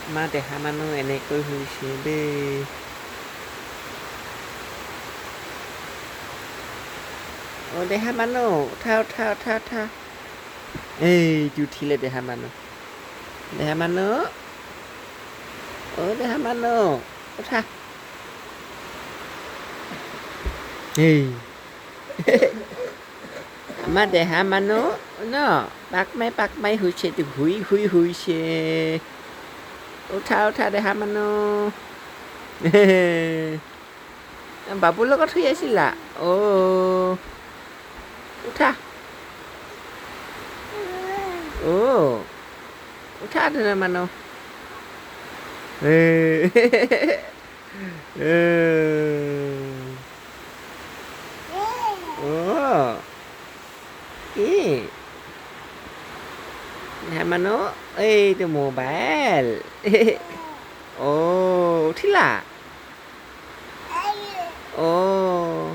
আমাৰ দেহা মানুহ এনেকৈ শুইছে দেই। অ' দেহা মানুহ, উঠা উঠা উঠা উঠা। এইটো উঠিলে দেহা মানুহ। দেহা মানুহ, অ' দেহা মানুহ, উঠা। এই আমাৰ দেহা মানুহ ন পাক মাৰি পাক মাৰি শুইছে, এইটো ঘূৰি ঘূৰি শুইছে। উঠা উঠা দেহা মানুহ। বাবুৰ লগত শুই আছিলা? অ' উঠা, অ' উঠা ধুনীয়া মানুহ। অ' কি দেহা মানুহ, এইটো মোবাইল। অ' উঠিলা? অ'